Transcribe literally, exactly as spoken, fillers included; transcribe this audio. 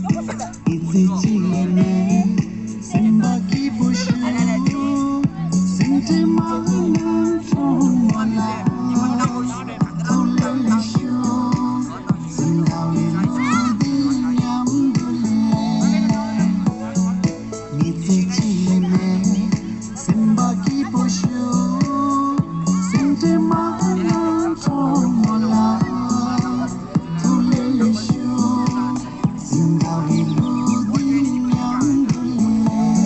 ཨི་ཙི་ཅི་ལེ་མེ། སེམས་པ་སྐྱིད་པོ་ཞུ། སེམས་ཁྲལ་མ་གནང་གྲོགས་མོ་ལ། ཐུགས་ལེ་ལེ་ཞུ། སེམས་དགའ་བའི་ལུགས་འདི་མཉམ་དུ་ལེན། ཨི་ཙི་ཅི་ལེ་མེ། སེམས་པ་སྐྱིད་པོ་ཞུ། སེམས་ཁྲལ་མ་གནང་གྲོགས་མོ་ལ། ཐུགས་ལེ་ལེ་ཞུ། སེམས་དགའ་བའི་ལུགས་འདི་མཉམ་དུ་ལེན།